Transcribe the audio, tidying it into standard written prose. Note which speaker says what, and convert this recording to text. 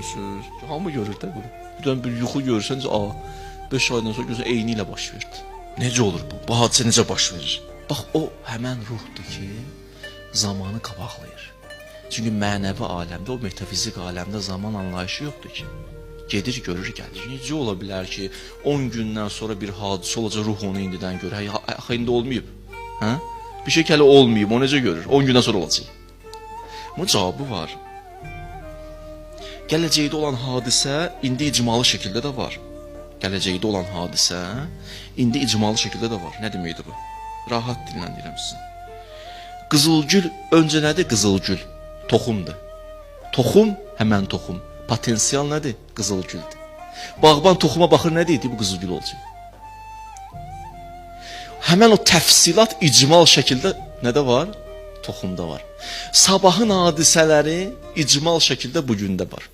Speaker 1: Görmüsünüz? Hamı görür də bunu. Bir dənə bir yuxu görsən, a 5 aydan sonra görsən eyni ilə baş verdi. Necə olur bu? Bu hadisə necə baş verir? Bax o həmən ruhdur ki, zamanı qabaqlayır. Çünki mənəvi aləmdə, o metafizik aləmdə zaman anlayışı yoxdur ki. Gedir, görür, gəlir. Necə ola bilər ki, 10 gündən sonra bir hadisə olacaq, ruh onu indidən görür? Hə, axı indi olmayıb. Hə? Bir şey ki hələ olmayıb, o necə görür? 10 gündən sonra olacaq. Bunun cavabı var. Gələcəkdə olan hadisə indi icmalı şəkildə də var. Gələcəkdə olan hadisə indi icmalı şəkildə də var. Nə deməkdir bu? Rahat dillə deyirəm sizə. Qızılgül öncə nədir qızılgül? Toxumdur. Toxum həmən toxum. Potensial nədir? Qızılgüldür. Bağban toxuma baxır nə deyir? Deyir, bu qızılgül olacaq. Həmən o təfsilat icmal şəkildə nədə var? Toxumda var. Sabahın hadisələri icmal şəkildə bu gündə var.